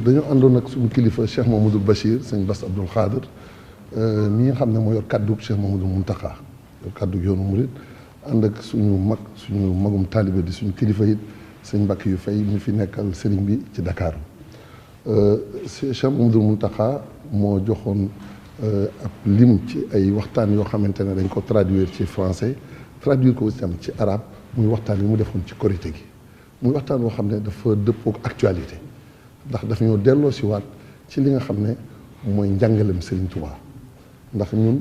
dañoo àndoon ak suñu kilifa Cheikh Mamadou Bachir sëñ Bass Abdoul Khadir mi nga xam ne moo yor kaddu Cheikh Mamadou Mountakha yor kaddu yoonu murid ànd ak suñu magum taalibe di suñu kilifa it sëñ Mbacke yu fay mi fi nekkal sëriñ bi ci Dakar Cheikh Mamadou Mountakha moo joxoon ab lim ci ay waxtaan yoo xamante ne dañ ko traduire ci français traduire ko aussi am ci arabe muy waxtaan yi mu defoon ci korité gi muy waxtaan boo xam ne dafa dëppook actualité ndax daf ñoo delloo si waat ci li nga xam ne mooy njàngalem Serigne Touba ndax ñun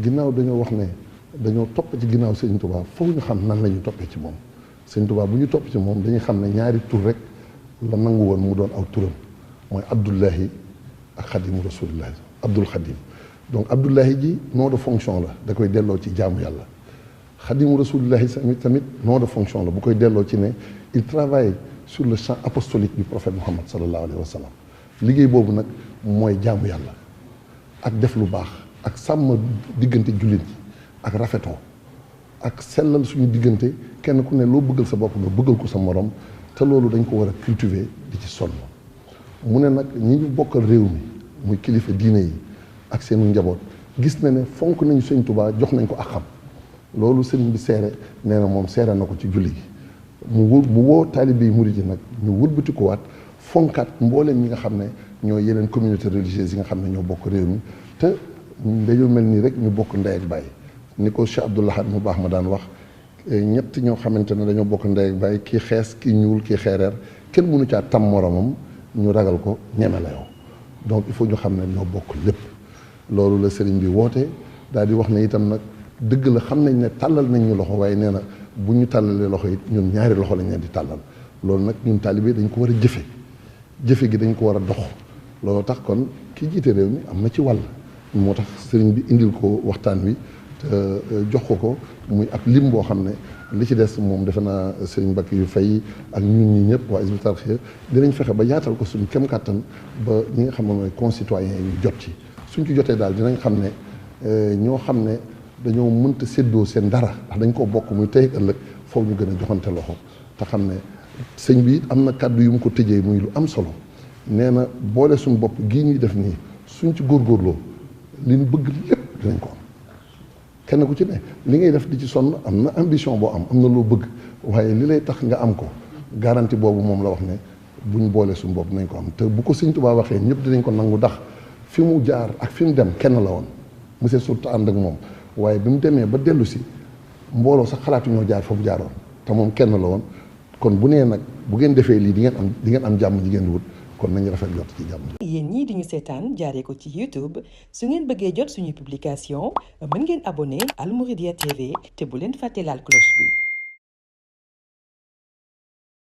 ginnaaw dañoo wax ne dañoo topp ci ginnaaw Serigne Touba foofu ñu xam nan la ñu toppee ci moom Serigne Touba bu ñu topp ci moom dañuy xam ne ñaari tur rek la nangu woon mu doon aw turam mooy Abdullahi ak Xadimu Rasulillahi Abdul Xadim donc Abdullahi ji nom de fonction la da koy delloo ci jaamu yàlla Xadimu Rasulillahi tamit nom de fonction la bu koy delloo ci ne il travaille sur le champ apostolique du prophète Muhammad sallallahu alayhi wa sallam liggéey boobu nag mooy jaamu yàlla ak def lu baax ak sàmm diggante jullit yi ak rafetoo ak sellal suñu diggante kenn ku ne loo bëggal sa bopp nga bëggal ko sa morom te loolu dañ ko war a cultiver di ci sonn mu ne nag ñi ñu bokkal réew mi muy kilifa diine yi ak seenu njaboot gis na ne fonk nañu sëñ Tuubaa jox nañ ko ak xam loolu sëriñ bi seere nee na moom seere na ko ci julli gi mu woo taalibe yi murid yi nag ñu wëlbati ko waat fonkaat mbooleem ñi nga xam ne ñoo yeneen communauté religieuse yi nga xam ne ñoo bokk réew mi te dañoo mel nii rek ñu bokk ndey ak baay ni ko Cheikh Abdoul Ahad mu baax ma daan wax ñett ñoo xamante ne dañoo bokk ndey ak baay kii xees kii ñuul kii xeereer kenn mënu caa tam moromam ñu ragal ko ñeme la yow donc il faut ñu xam ne ñoo bokk lépp loolu la sëriñ bi woote daal di wax ne itam nag dëgg la xam nañ ne tàllal nañ ñu loxo waaye nee na bu ñu tàllalee loxo it ñun ñaari loxo lañ leen di tàllal loolu nag ñun taalibe dañ ko war a jëfe gi dañ ko war a dox loolu tax kon kii jiite réew mi am na ci wàll moo tax sëriñ bi indil ko waxtaan wi te jox ko muy ab lim boo xam ne li ci des moom defe naa sëriñ Mbacke yu fay ak ñun ñi ñëpp waa Hizbut Tarqiyyah dinañ fexe ba yaatal ko suñu kem kàttan ba ñi nga xam ne mooy concitoyens yi ñu jot ci suñ ci jotee daal dinañ xam ne ñoo xam ne dañoo mënta séddoo seen dara ndax dañ koo bokk muy tey ëllëg foofu ñu gën a joxante loxo te xam ne sëñ bi am na kàddu yu mu ko tëjee muy lu am solo nee na boole suñu bopp gii ñuy def nii suñ ci góorgóorloo li ñu bëgg lépp dinañ ko am kenn ku ci ne li ngay def di ci sonn am na ambition boo am na loo bëgg waaye li lay tax nga am ko garantie boobu moom la wax ne buñ boole suñu bopp dinañ ko am te bu ko sëñ Tuubaa waxee ñëpp dinañ ko nangu ndax fi mu jaar ak fi mu dem kenn la woon monsieur surtout ànd ak moom waaye bi mu demee ba dellu si mbooloo sax xalaatu ñoo jaar fa mu jaaroon te moom kenn la woon kon bu nee nag bu ngeen defee lii di ngeen am jàmm ji ngeen di wut kon nañu rafet jot ci jàmm. yéen ñii di ñu seetaan jaaree ko ci YouTube su ngeen bëggee jot suñu publication mën ngeen abonné Al Mouridiyyah TV te bu leen fàtte laal cloche bi.